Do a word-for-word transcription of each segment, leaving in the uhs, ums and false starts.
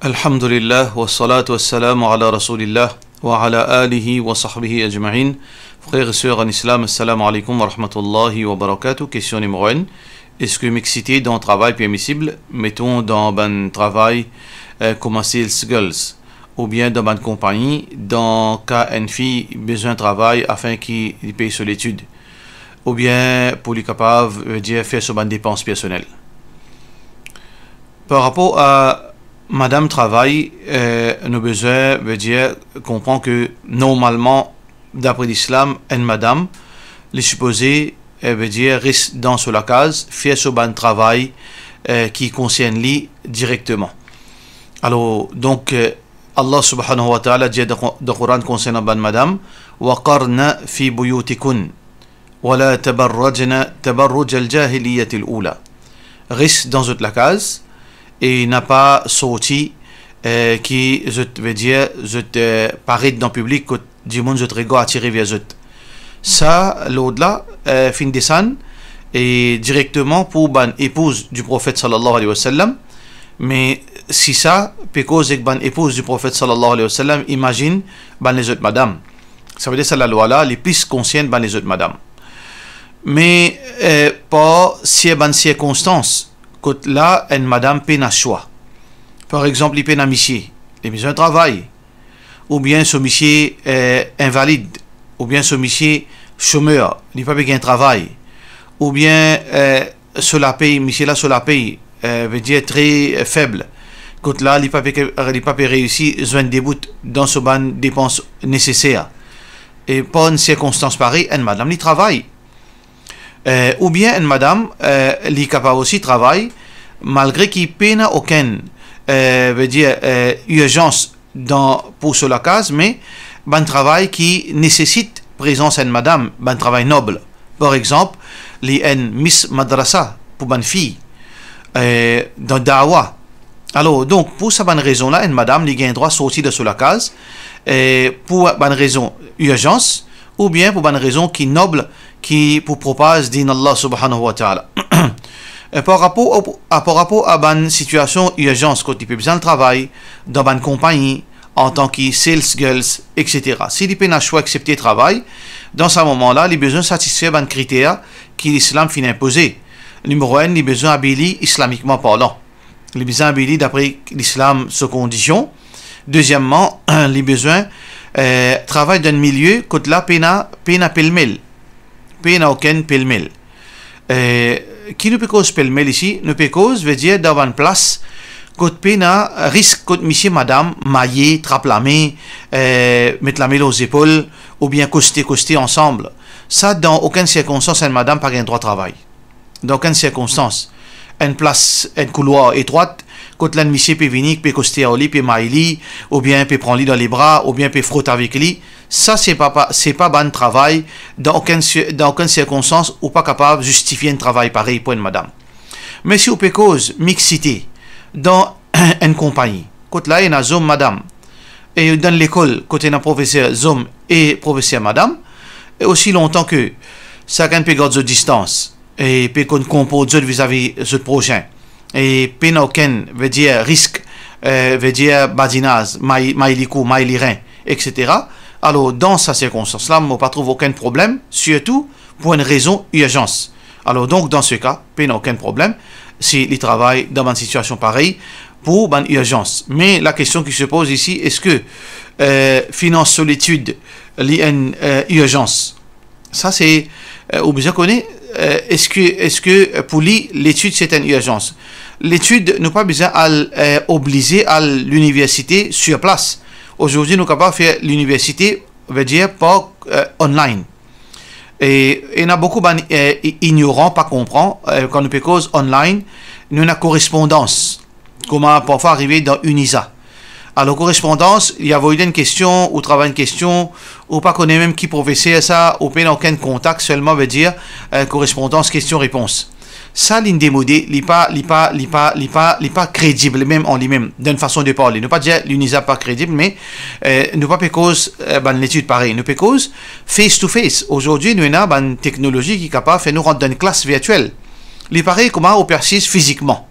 Alhamdulillah, wa salatu wa salamu ala Rasoulillah, wa ala alihi wa sahbihi ajma'in. Frères et sœurs en islam, assalamu alaikum wa rahmatullahi wa barakatuh. Question numéro un. Est-ce que mixité dan travay permisib, meton dan bann travay, euh, kouma sales girls, oubien dan bann konpagni, dan ka enn fiy bizin travay afin ki li pey so letid, oubien pou li kapav, vedir, fer so bann depans personel? Par rapor a madam travay, eh, nou bizin, vedir, konpran ke normalman, dapre lislam, enn madam, li sipoze, eh, vedir, res dan so lakaz, fer so bann travay, eh, ki konsern li direkteman. Alor, donk, eh, Allah subhanahu wa ta'ala dir dan, dan Koran konsernan bann madam, "Wa qarna fi buyutikunna, wa la tabarrajna tabarrujal jahiliyatil ula." Res dan zot lakaz, e napa sorti, eh, ki zot, vedir, zot, eh, paret dan piblik kot dimoun zot regar atire ver zot. Sa lord la, eh, finn desann, e direkteman pou bann epouz di Profet sallallahu alayhi wa sallam. Me si sa pe koz ek bann epouz di Profet sallallahu alayhi wa sallam, imazinn bann lezot madam. Savedir sa lalwa la, li plis konsern bann lezot madam. Me, eh, par sir bann sirkonstans, kot la enn madam pena swa. Par exanp, li pena misie, li bizin travay, oubien so misie, eh, invalid, oubien so misie shomer, li pa pe gagn travay, oubien, eh, so lapey, misie la so lapey, eh, vedir tre, eh, feb. Kot la, li pa pe, li pa pe reisi zwenn debout dan so bann depans neseser. E par enn sirkonstans parey, enn madam, li travay. Eh, oubien enn madam, eh, li kapav osi travay, malgre ki pena okenn, eh, vedir, eh, irzans dan, pou so lakaz, me bann travay ki nesesit prezans enn madam, bann travay nob. Par exanp, li enn mis madrasa pou bann fiy, eh, dan dawa. Alor, donk, pou sa bann rezon la, enn madam, li gagn drwa sorti dan so lakaz, eh, pou bann rezon irzans, oubien pou bann rezon ki nob, ki pou propaz din Allah subhanahu wa ta'ala. E par rapor a, par rapor a bann sitiasion irzans kot li pe bizin al travay dan bann konpagni, antan ki sales girls, et cetera. Si li pena swa exsepte travay, dan sa moman la, li bizin satisfer bann kriter ki lislam finn inpoze. Nimero enn, li bizin abiy li islamikman parlan. Li bizin abiy li dapre lislam so kondision. Dezieman, li bizin, eh, travay dan enn milie kot la pena, pena pelmel. Pena okenn pelmel. Eh, ki nou pe koz pelmel isi? Nou pe koz, vedir, dan bann plas kot pena risk kot misie madam maye, trap lame, eh, met lame lor zepol, oubien koste koste ansam. Sa, dan okenn sirkonstans, enn madam pa gagn drwa travay. Dan okenn sirkonstans. Enn plas, enn koulwar etrwat, kot la enn misie pe vini, pe koste ar li, pe may li, oubien pe pran li dan lebra, oubien pe frot avek li, sa se pa, pa, se pa bann travay, dan okenn sir-, dan okenn sirkonstans, ou pa kapav zistifie enn travay parey pou enn madam. Me si ou pe koz mixité dan enn konpagni, kot la ena zom, madam, e dan lekol, kot ena profeser zom e profeser madam, e osi lontan ke sakenn pe gard zot distans, e pe konn konport zot vizavi zot prosin, e pena okenn, vedir, risk, eh, vedir, badinaz, may, may likou, may lirin, et cetera. Alor, dan sa sirkonstans la, mo pa trouv okenn problem, sirtou pou enn rezon irzans. Alor, donk, dan se ka, pena okenn problem si li travay dan bann sitiasion parey pou bann irzans. Me lakestion ki se poz isi, eski, eh, finans so letid, li enn, eh, irzans? Sa se, eh, ou bizin kone, eh, eski, eski, eh, pou li, letid se enn irzans. Letid, nou pa bizin al, eh, oblize al liniversite sir plas. Azordi, nou kapav fer liniversite, vedir, par, eh, online. E ena boukou bann, eh, i-, ignoran, pa konpran, eh, kan nou pe koz online, nou ena korespondans. Kouma parfwa arive dan UNISA. Alor, korespondans, li avoy enn kestion, ou travay enn kestion, ou pa kone mem ki profeser sa, ou pena okenn kontak, selman, vedir, eh, korespondans, kestion, repons. Sa, linn demode, li pa, li pa, li pa, li pa, li pa kredib, limem an limem, dan enn fason de parle. Nou pa dir UNISA pa kredib, me, eh, nou pa pe koz, eh, bann letid parey. Nou pe koz face to face. Azordi, nou ena bann teknolozi ki kapav fer nou rant dan enn klas virtiel. Li parey kouma ou pe asiz fizikman.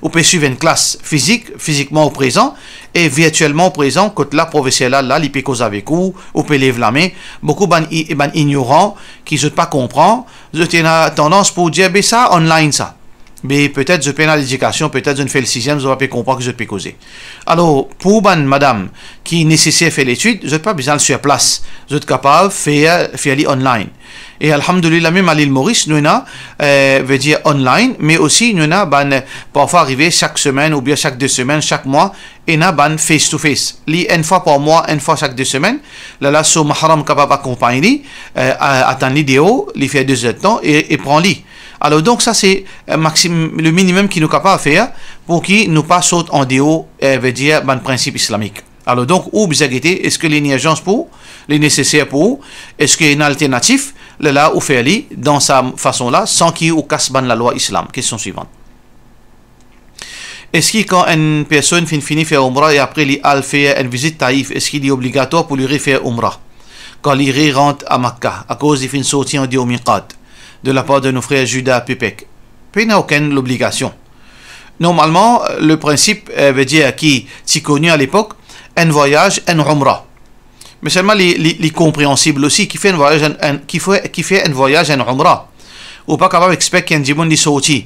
ou pe swiv enn klas fizik, fizikman ou prezan, e virtielman ou prezan, kot la profeser la, la, li pe koz avek ou, ou pe lev lame. Boukou bann i-, bann ignoran ki zot pa konpran, zot ena tandans pou dir, "Be sa online sa." Be petet zot pena ledikasion, petet zot fer le siziem, zot pa pe konpran ki zot pe koze. Alor, pou bann madam ki neseser fer letid, zot pa bizin al sir plas, zot kapav fer, fer li online. E alhamdulillah, mem a Lil Moris, nou ena, eh, vedir online, me osi nou ena bann, parfwa arive sak semenn oubien sak de semenn, sak mwa, ena bann face to face. Li enn fwa par mwa, enn fwa sak de semenn, lala so mahram kapav akonpagn li, eh, a-, atann li deor, li fer de zerdtan e, e pran li. Alor donk sa se, eh, maxim-, le minimum ki nou kapav fer pou ki nou pa sort andeor, eh, vedir bann prinsip islamik. Alor donk, ou bizin gete, eski li ena irzans pou ou, li neseser pou ou, eski ena alternatif, lerla ou fer li dan sa fason la, san ki ou kas bann lalwa islam. Kestion swivan. Eski kan enn personn finn fini fer Oumra e apre li al fer enn vizit Taif, eski li obligatwar pou li refer Oumra kan li rerant a Makka, akoz li finn sorti andeor miqat, de lapar de nou frer Juda Pepek? Pena okenn lobligasion. Normalman, le prinsip, eh, vedir ki ti koni a lepok, enn vwayaz, enn Oumra. Me selman li, li, li konpreansib osi, ki fer enn vwayaz enn, enn, ki fer, ki fer enn vwayaz enn Oumra. Ou pa kapav expect ki enn dimoun li sorti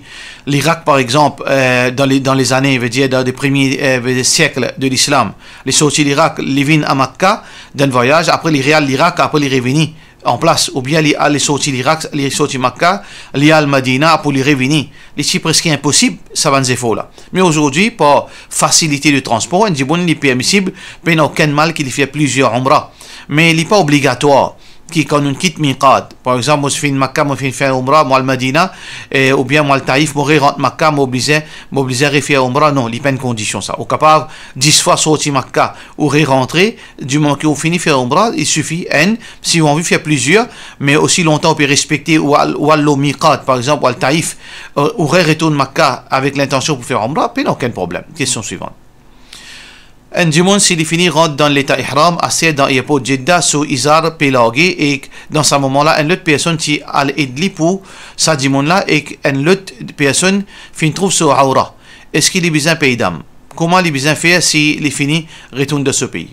Lirak, par exanp, eh, dan le, dan lezane, vedir dan le premie, eh, vedir siek de lislam. Li sorti Lirak, li vinn a Makka, dan vwayaz, apre li real Lirak, apre li revini an plas, oubien li al, li sorti Lirak, li sorti Makka, li al Madina, apre li revini. Li ti preske inposib, sa bann zefor la. Me azordi, par fasilite de transpor, enn dimoun li permisib, pena okenn mal ki li fer plizier Oumra. Me li pa obligatwar ki kan nou kit miqat, par exanp, mo finn Makka, mo finn fer Oumra, mo al Madina, eh, oubien mo al Taif, mo rerant Makka, mo oblize, mo oblize refer Oumra. Non, li pa enn kondision sa. Ou kapav dis fwa sorti Makka, ou rerantre, dimoman ki ou fini fer Oumra, li sifi enn, si ou anvi fer plizier, me osi lontan ou pe respekte ou al, ou al lor miqat, par exanp, ou al Taif, eh, ou re-, retourn Makka avek lintansion pou fer Oumra, pena okenn problem. Kestion swivan. Enn dimoun, si li fini rant dan leta ihram, aster dan airport Jeddah, so izar pe large, e dan sa moman la, enn lot personn ti al ed li pou sa dimoun la, e enn lot personn finn trouv so aura. Eski li bizin pey dam? Kouma li bizin fer si li fini retourn dan so pei?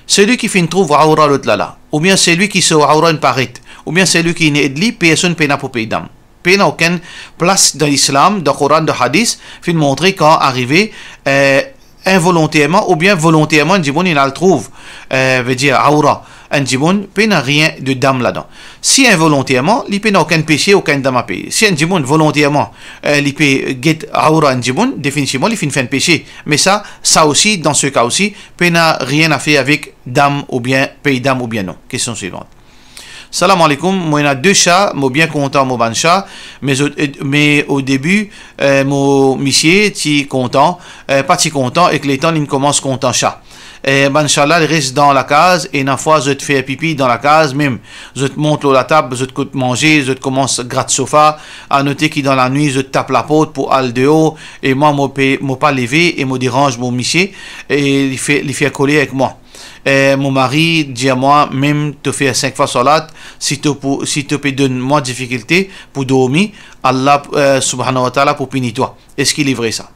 Selwi ki finn trouv aura lot la la, oubien selwi ki so aura inn paret, oubien selwi ki inn ed li, personn pena pou pey dam. Pena okenn plas dan Islam, dan Koran, dan Hadis, finn montre kan arive, eh, involonterman oubien volonterman, enn dimoun inn al trouv, eh, vedir aura enn dimoun, pena rien de dam ladan. Si involonterman, li pena okenn pese, okenn dam a peye. Si enn dimoun volonterman, eh, li pe get aura enn dimoun, definitivman, li finn fer enn pese. Me sa, sa osi, dan se ka osi, pena rien a fer avek dam oubien pey dam oubien non. Kestion swivan. Salam aleykoum, mo ena de sa, mo bien kontan mo bann sa, me zot, me o debi, eh, mo misie ti kontan, eh, pa ti kontan, ek letan linn koumans kontan sa. Eh, bann sa la, li res dan lakaz, ena fwa zot fer pipi dan lakaz mem. Zot mont lor latab, zot kot manze, zot koumans grat sofa, a note ki dan lanwit, zot tap laport pou al deor, e mwa, mo pe, mo pa leve, e mo deranz mo misie, e li fer, li fer koler ek mwa. Eh, mo mari dir mwa mem to fer sink fwa salat, si to pou, si to pe donn mwa difikilte pou dormi, Allah, eh, Subhanahu wa Ta'ala pou pini twa. Eski li vre sa?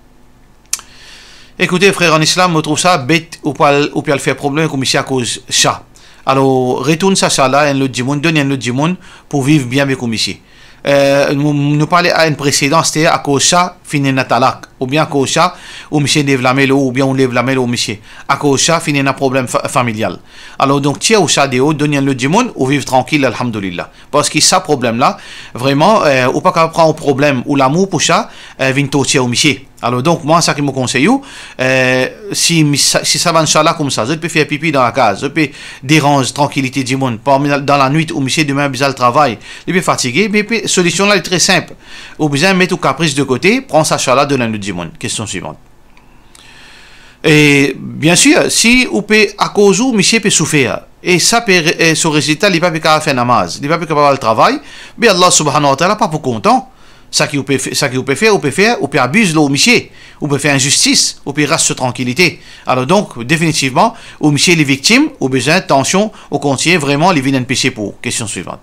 Ekoute, frer an Islam, mo trouv sa bet, ou pe al, ou pe al fer problem ek ou misie akoz sa. Alor, retourn sa sa la enn lot dimoun, donn enn lot dimoun pou viv bien avek ou misie. Eh, nou, nou pale a enn presedan, setadir akoz sa finn ena talak, oubien akoz sa ou misie lev lame lor ou, oubien ou lev lame lor ou misie, akoz sa finn ena problem fa-, familial. Alor donk, tir ou sa deor, donn enn lot dimoun, ou viv trankil, alhamdulillah. Parski sa problem la, vreman, eh, ou pa kapav pran ou problem ou lamour pou sa, eh, vinn tortir ou misie. Alor donk, mwa, sa ki mo konsey ou, eh, si mi-, sa, si sa bann sa la koumsa, zot pe fer pipi dan lakaz, zot pe deranz trankilite dimoun, parmi la, dan lanwit ou misie demin bizin al travay, li pe fatige, me pe, solision la li tre sinp. Ou bizin met ou kapris de kote, pran sa sa la, donn enn lot dimoun. Kestion swivan. E, biensir, si ou pe, akoz ou misie pe soufer, e sa pe re-, e so rezilta, li pa pe kapav fer namaz, li pa pe kapav al travay, be Allah Subhanahu wa Ta'ala pa pou kontan. Sa ki ou pe fe-, sa ki ou pe fer, ou pe fer, ou pe abiz lor ou misie, ou pe fer inzistis, ou pe ras so trankilite. Alor donk, definitivman, ou misie li viktim, ou bizin, tansion, ou kontigne, vreman, li vinn enn pese pou ou. Kestion swivan.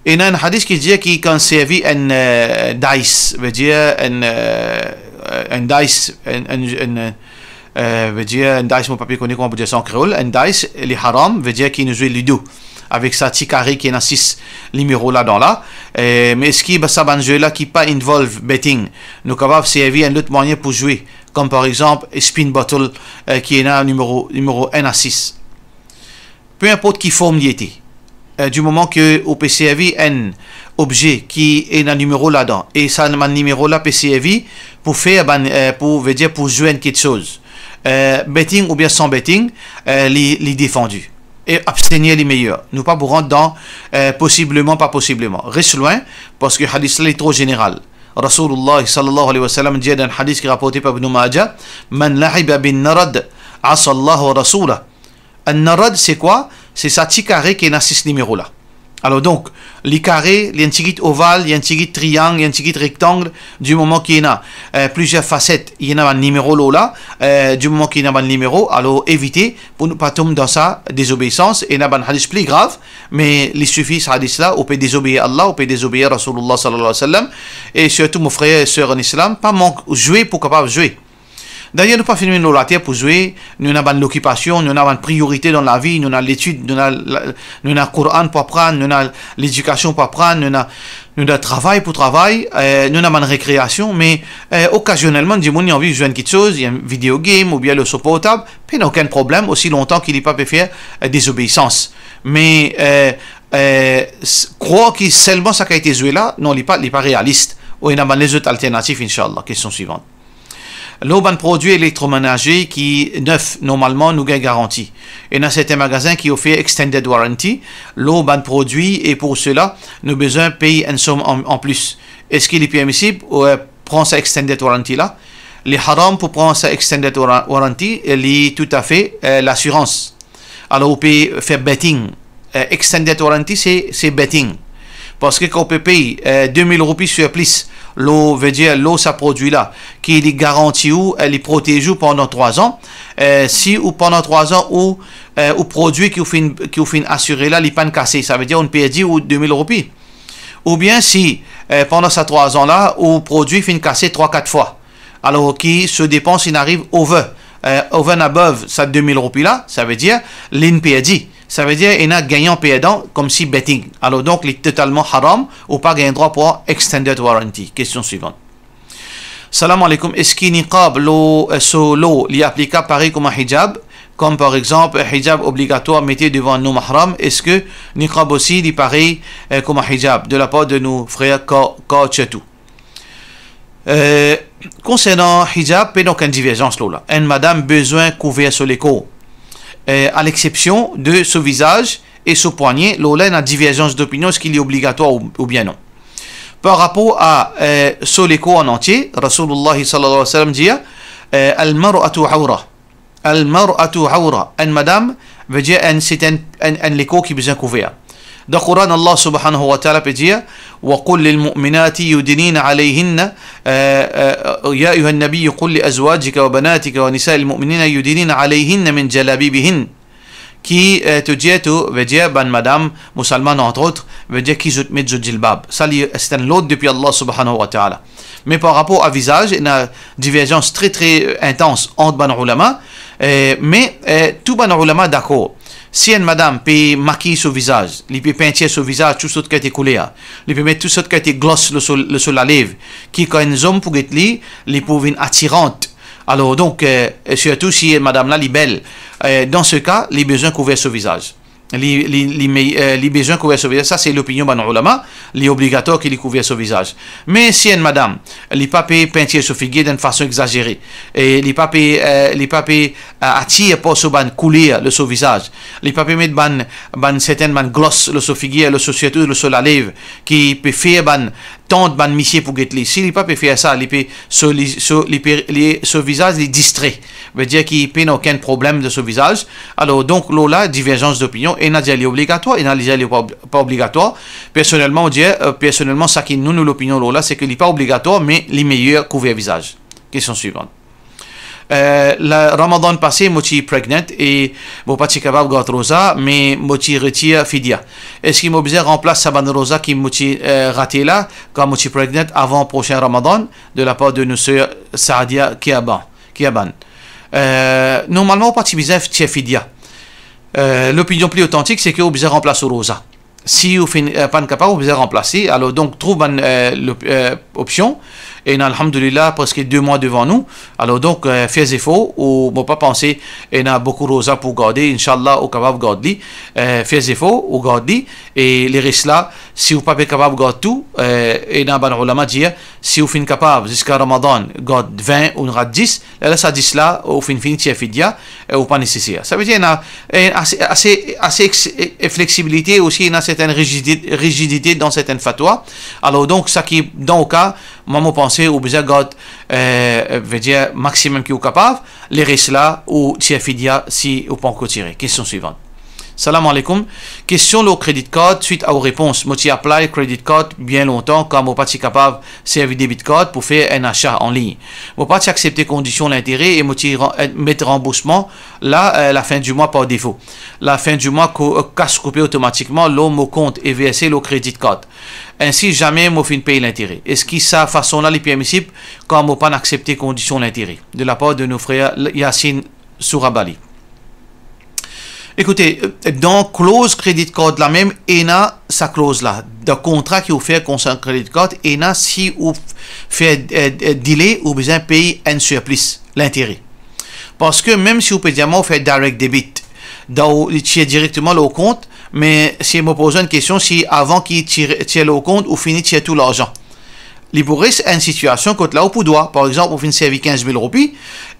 Ena enn hadis ki dir ki kan servi enn, eh, dice, vedir enn, eh, enn dice, enn, enn, enn, eh, vedir enn dice, mo pa pe kone kouma pou dir sa an kreol, enn dice, li haram, vedir ki nou zwe lido avek sa ti kare ki ena sis nimero ladan la. Eh, me eski ba, sa bann zwe la ki pa involve betting, nou kapav servi enn lot mwayin pou zwe, kom par exanp spin bottle, eh, ki ena nimero, nimero enn a sis? Pe inport ki form li ete, eh, di moman ke ou pe servi enn obze ki ena nimero ladan, e sa bann nimero la pe servi pou fer bann, eh, pou, vedir pou zwe enn kiksoz, eh, betting oubien san betting, eh, li, li defandi. E abstenir li meyer. Nou pa pou rant dan, eh, posibleman, pa posibleman. Res lwin, parski hadis la li tro zeneral. Rasoulullah sallallahu alayhi wa sallam dir dan hadis ki raporte par Ibn Majah, "Man la'iba bin narad, asa Allah wa rasulah." An-narad, se kwa? Se sa ti kare ki ena sis nimero la. Alor donk, li kare, li enn tigit oval, li enn tigit triang, li enn tigit rektang, di moman ki ena, eh, plizier faset, li ena bann nimero lor la, eh, di moman ki ena bann nimero, alor evite pou nou pa tom dan sa dezobeisans. Ena bann hadis pli grav, me li sifi sa hadis la, ou pe dezobeir Allah, ou pe dezobeir Rasoulullah sallallahu alayhi wa sallam. E sirtou, mo frer e ser an Islam, pa mank zwe pou kapav zwe. Dayer, nou pa finn vinn lor later pou zwe, nou ena bann lokipasion, nou ena bann priorite dan lavi, nou ena letid, nou ena la, nou ena Koran pou aprann, nou ena ledikasion pou aprann, nou ena, nou ena travay pou travay, eh, nou ena bann rekreasion, me, eh, okazionelman, dimoun li anvi zwe enn kiksoz, li enn video game oubien lor so portab, pena okenn problem, osi lontan ki li pa pe fer, eh, dezobeisans. Me, eh, eh, s-, krwar ki selman sa ki ete zwe la, non, li pa, li pa realis. Ou ena bann lezot alternatif, inshallah. Kestion swivan. Lor bann prodwi elektromenaze ki nef, normalman nou gagn garanti. Ena sertin magazin ki ofer extended warranty lor bann prodwi, e pou sela, nou bizin pey enn som an, an plis. Eski li permisib ou, eh, pran sa extended warranty la? Li haram pou pran sa extended warran-, warranty, e li toutafe, eh, lasirans. Alor, ou pe fer betting. Eh, extended warranty, se, se betting. Parski kan ou pe pey, eh, de mil roupi sirplis lor, vedir lor sa prodwi la, ki li garanti ou, eh, li protez ou pandan trwa an, eh, si ou pandan trwa an ou, eh, ou prodwi ki ou finn, ki ou finn asire la, li pa'nn kase, sa vedir ou'nn perdi ou de mil roupi. Oubien si, eh, pandan sa trwa an la, ou prodwi finn kase trwa, kat fwa, alor ki so depans inn ariv over, eh, over and above sa de mil roupi la, sa vedir li'nn perdi. Sa vedir ena gagnan perdan, koumsi betting. Alor donk, li totalman haram, ou pa gagn drwa pou extended warranty. Kestion swivan. Salam aleykoum, eski niqab lor, eh, so lor, li aplikab parey kouma hijab? Kom par exanp, hijab obligatwar mete devan non mahram, eski niqab osi li parey, eh, kouma hijab? De lapar de nou frer Ka-, Ka-, Chetou. Eh, konsernan hijab, pena okenn diverzans lor la. Enn madam bizin kouver so lekor, eh, a lexsepsion de so vizaz e so pwanye, lor la ena diverzans dopinion, eski li obligatwar ou, oubien non. Par rapor a, eh, so lekor an antie, Rasoulullah sallallahu alayhi wa sallam dir, eh, "Al-mar'atu awra." "Al-mar'atu awra." Enn madam, vedir enn, se enn, enn, enn lekor ki bizin kouver. Dan Koran, Allah subhanahu wa ta'ala pe dir, "Wa qul lil mu'minati yudnina alayhinna, eh, eh, ya ayyuhan nabiyyu qul li azwajika wa banatika wa nisa'il mu'minina yudnina alayhinna min jalabibihin." Ki, eh, to dir to, vedir bann madam musalman, entre autres, vedir ki zot met zot zilbab. Sa li, se enn lord depi Allah subhanahu wa ta'ala. Me par rapor a vizaz, ena diverzans tre, tre, eh, intans ant bann oulama, eh, me, eh, tou bann oulama dakor. Si enn madam pe makiy so vizaz, li pe pintir so vizaz tou sort kalite kouler, li pe met tou sort kalite gloss lor so, lor so lalev, ki kan enn zom pou get li, li pou vinn atiran. Alor donk, eh, e sirtou si madam la li bel, eh, dan se ka, li bizin kouver so vizaz. Li, li, li me-, eh, li bizin kouver so vizaz. Sa se lopinion bann oulama, li obligatwar ki li kouver so vizaz. Me si enn madam, li pa pe pintir so figir dan enn fason exazere, e li pa pe, eh, li pa pe, eh, atir par so bann kouler lor so vizaz, li pa pe met bann, bann sertin bann gloss lor so figir, lor so, sirtou lor so lalev, ki pe fer bann tant bann misie pou get li. Si li pa pe fer sa, li pe, so, li, so, li pe, li, so vizaz li distre. Vedir ki pena okenn problem dan so vizaz. Alor donk, lor la, diverzans dopinion, ena dir li obligatwar, ena dir li pa, pa obligatwar. Personelman, mo dir, eh, personelman, sa ki nou, nou lopinion lor la, se ki li pa obligatwar, me li meyer kouver vizaz. Kestion swivan. Eh, la Ramadan pase, mo ti pregnant e mo pa ti kapav gard roza, me mo ti retir fidya. Eski mo bizin ranplas sa bann roza ki mo ti, eh, rate la, kan mo ti pregnant avan prosin Ramadan, de la part de nou ser Saadia Kiaban, Kiaban? Eh, normalman, ou pa ti bizin tir fidya. Eh, lopinion pli otantik, se ke ou bizin ranplas ou roza. Si ou finn, eh, pa'nn kapav, ou bizin ranplase. Alor, donk, trouv bann, eh, lop-, eh, opsion. Ena, alhamdulillah, preske de mwa devan nou. Alor, donk, eh, fer zefor, ou, mo pa panse ena boukou roza pou garde, inshallah, ou kapav gard li. Eh, fer zefor, ou gard li. E leres la, si ou pa pe kapav gard tou, eh, ena bann oulama dir, si ou finn kapav, ziska Ramadan, gard vin ou gard dis, lerla sa dis la, ou finn fini tir fidya, eh, ou pa neseser. Savedir, ena, eh, ase, ase, ase ex-, eh, fleksibilite osi, ena sertenn rizidi-, rizidite dan sertenn fatwa. Alor, donk, sa ki, dan ou ka, mwa, mo panse, ou bizin gard, eh, vedir, maximum ki ou kapav, leres la, ou tir fidya si ou pa ankor tire. Kestion swivan. Salam aleykoum. Kestion lor credit card, swit a ou repons. Mo ti apply credit card bien lontan, kan mo pa ti kapav servi debit card pou fer enn asa anlign. Mo pa ti aksepte kondision lintere e mo ti ran-, eh, met ranboursman la, eh, lafin di mwa par defo. Lafin di mwa, ko-, kas koupe otomatikman lor mo kont e verse lor credit card. Ensi, zame mo finn pey lintere. Eski sa fason la li permisib kan mo pa'nn aksepte kondision lintere? De la part de nou frer Yasin Sourabali. Ekoute, dan kloz credit card la mem, ena sa kloz la. Dan kontra ki ou fer konsern credit card, ena si ou fer, eh, eh, delay, ou bizin pey enn surplus, lintere. Parski mem si ou pe dir mwa ou fer direct debit, dan ou, li tir direkteman lor ou kont, me si mo poz ou enn kestion, si avan ki tir, tir lor ou kont, ou fini tir tou larzan. Li pou res enn sitiasion kot la ou pou dwa, par exanp, ou finn servi kinz mil roupi,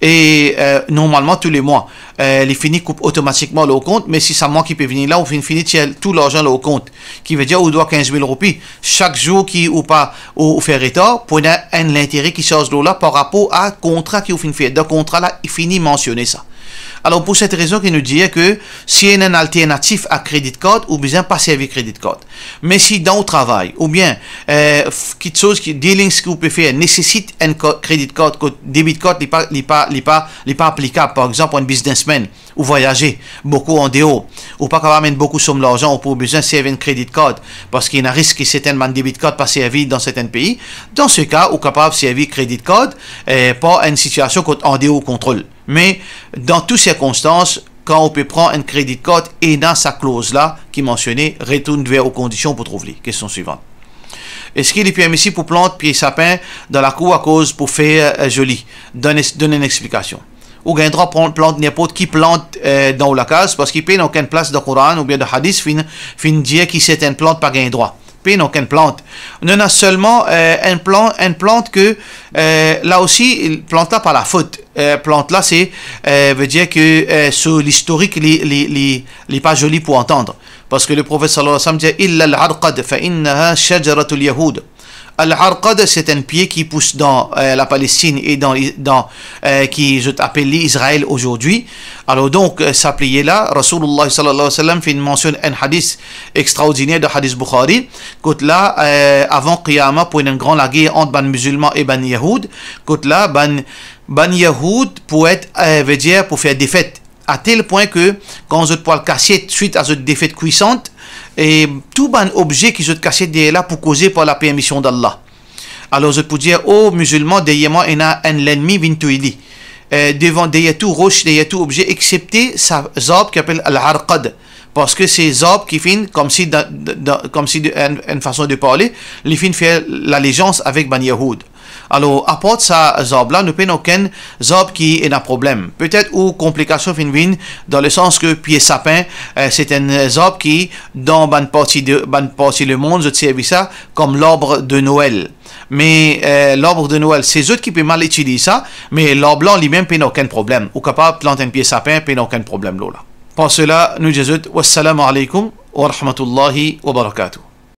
e, eh, normalman tou le mwa, eh, li fini koup otomatikman lor ou kont, me si sa mwa ki pe vini la, ou finn fini tir tou larzan lor ou kont, ki vedir ou dwa kinz mil roupi, sak zour ki ou pa, ou, ou fer retar, pou ena enn lintere ki sarz lor la par rapor a kontra ki ou finn fer. Dan kontra la, li fini mansione sa. Alor, pou set rezon ki nou dir ke si ena enn alternatif a credit card, ou bizin pa servi credit card. Me si dan ou travay, oubien, eh, f-, kiksoz ki, dealings ki ou pe fer nesesit enn ko-, credit card, kot debit card, li pa, li pa, li pa, li pa aplikab, par exanp, enn businessman, ou vwayaze boukou andeor, ou pa kapav amenn boukou som larzan, ou pou bizin servi enn credit card, parski ena risk ki sertenn bann debit card pa servi dan sertenn pei. Dan se ka, ou kapav servi credit card, eh, par enn sitiasion kot andeor kontrol. Me dan tou sirkonstans, kan ou pe pran enn credit card, ena sa kloz la ki mansione, retourn ver ou kondision pou trouv li. Kestion swivan. Eski li permisib pou plant pie sapin dan lakour akoz pou fer, eh, zoli? Donn es-, donn enn explikasion. Ou gagn drwa pran, plant ninport ki plant, eh, dan ou lakaz, parski pena okenn plas dan Koran oubien dan hadis finn, finn dir ki sertenn plant pa gagn drwa. Pena okenn plant. Nou ena selman, eh, enn plan, enn plant ke, eh, la osi, plant la pa lafot. Eh, plant la, se, eh, vedir ke, eh, sou listorik, li, li, li, li pa zoli pou antann. Parski le Profet sallallahu alayhi wa sallam dir, "Illa al-arqad, fa innaha shajaratul yahud." Al-arqad, se enn pie ki pous dan, eh, la Palestine e dan, dan, eh, ki zot apel li Izrael ozordi. Alor donk, eh, sa pie la, Rasoulullah sallallahu alayhi wa sallam finn mansionn enn hadis extraordiner dan hadis Bukhari, kot la, eh, avan qiyama pou ena enn gran lager ant bann mizilman e bann yahoud, kot la bann, bann yahoud pou et, eh, vedir pou fer defet. A tel pwin ke kan zot pou al kasiet swit a zot defet kwisant, e tou bann obze ki zot kasiet deryer la pou koze par lapermision d'Allah. Alor zot pou dir, "O mizilman, deryer mwa ena enn lennmi, vinn touy li." Eh, devan, deryer tou ros, deryer tou obze, exsepte sa zarb ki apel al-arqad. Parski se zarb ki finn, koumsi dan, dan, koumsi de, enn, enn fason de parle, li finn fer lalezans avek bann yahoud. Alor, apart sa zarb la, nou pena okenn zarb ki ena problem. Petet ou konplikasion finn vinn dan lesans ke pie sapin, eh, se enn zarb ki, dan bann parti de, bann parti lemond, zot servi sa kom l'arbre de Noël. Me, eh, l'arbre de Noël, se zot ki pe mal itiliz sa, me larb la limem pena okenn problem. Ou kapav plant enn pie sapin, pena okenn problem lor la. Par sela, nou dir zot, wassalamu alaykum wa rahmatullahi wa barakatuh.